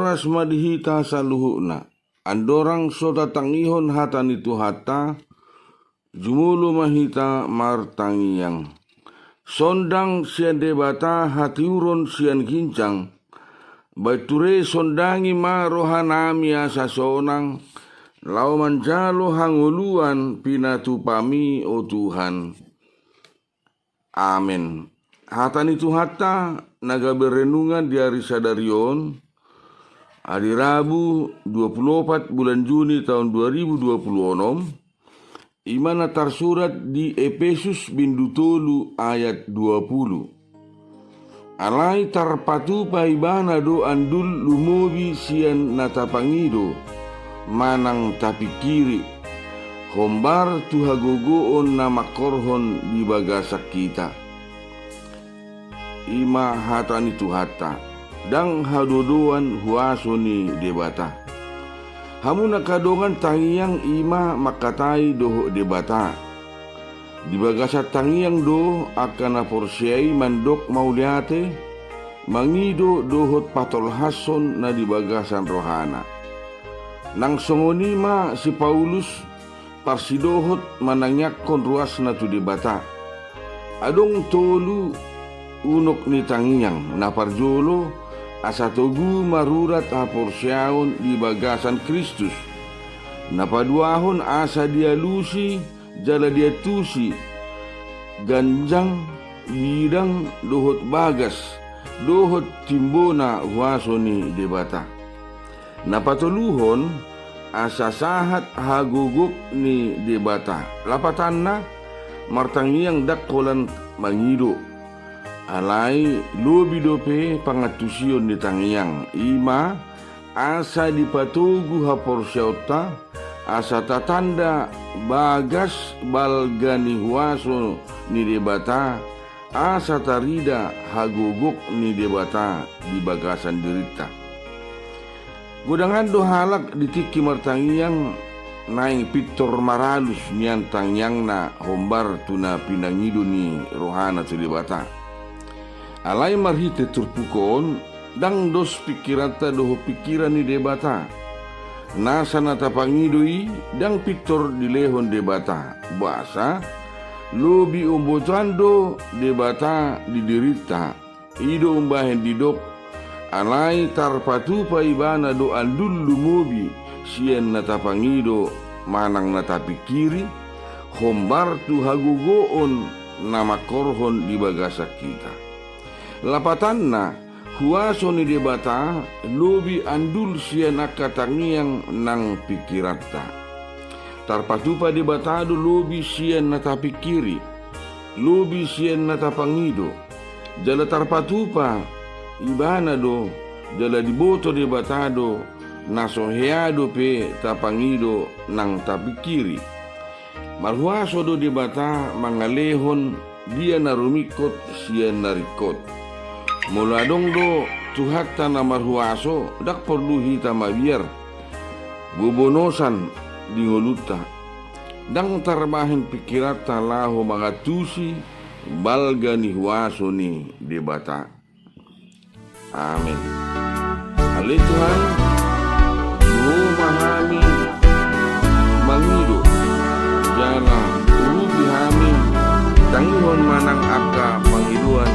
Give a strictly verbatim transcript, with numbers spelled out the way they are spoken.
Horas ma di hita saluhutna. Andorang so tatangihon hata ni Tuhanta, jumolo ma hita martangiang. Sondang sian Debata hatiuron sian ginjang, bahen ture sondangi ma rohanami asa sonang, laho manjalo hangoluan pinatupami, o Tuhan. Amen. Hata ni Tuhanta na gabe renungan di ari sadari on, ari Rabu, dua pulu opat bulan Juni taon dua ribu dua pulu onom, i ma na tarsurat di Epesus bindu tolu ayat dua pulu. Alai tarpatupa ibana do andul lumobi sian na tapangido manang tapingkiri, hombar tu hagogoon na mangkorhon di bagasan hita. I ma hata ni Tuhanta, ndang hadodoan huaso ni Debata. Hamu na angka dongan, tangiang i ma mangkatai dohot Debata. Di bagasan tangiang do angka na porsea i mandok mauliate, mangido dohot patolhashon na di bagasan rohana. Nang songon i ma si Paulus parsidohot manangiangkon ruasna tu Debata. Adong tolu unok ni tangiang. Na parjolo, asa togu marurat haporseaon di bagasan Kristus. Na paduahon, asa dialusi jala diantusi ganjang, bidang dohot bagas dohot timbona huaso ni Debata. Na patoluhon, asa sahat hagogok ni Debata. Lapatanna, martangiang ndang holan mangido. Alai lobi dope pangantusion ni tangiang, i ma asa dipatogu haporseaonta, asa tatanda bagas balga ni huaso ni Debata, asa tarida hagogok ni Debata di bagasan dirinta. Godang do halak di tingki martangiang naeng pintor maralus nian tangiangna hombar tu na pinangido ni rohana tu Debata. Alai marhite turpuk on, ndang dos pingkiranta dohot pingkiran ni Debata. Nasa na tapangido i ndang pintor dilehon Debata. Boasa? Lobi umbotoan do Debata di dirinta. I do umbahen didok, alai tarpatupa ibana do andul lumobi sian na tapangido manang na tapingkiri, hombar tu hagogoon na mangkorhon di bagasan hita. Lapatanna, huaso ni Debata lobi andul sian angka tangiang nang pingkiranta. Tarpatupa Debata do lobi sian na tapingkiri, lobi sian na tapangido. Jala tarpatupa ibana do, jala diboto Debata do, na so hea dope tapangido nang tapingkiri. Marhuaso do Debata mangalehon dia na rumingkot sian na ringkot. Molo adong do Tuhanta na marhuaso, ndang porlu hita mabiar bobonosan di ngolunta. Ndang tarbahen pingkiranta laho mangantusi balga ni huaso ni Debata. Amen. Ale Tuhan, Ho ma hami mangido, jala urupi hami tangihon manang angka pangidoan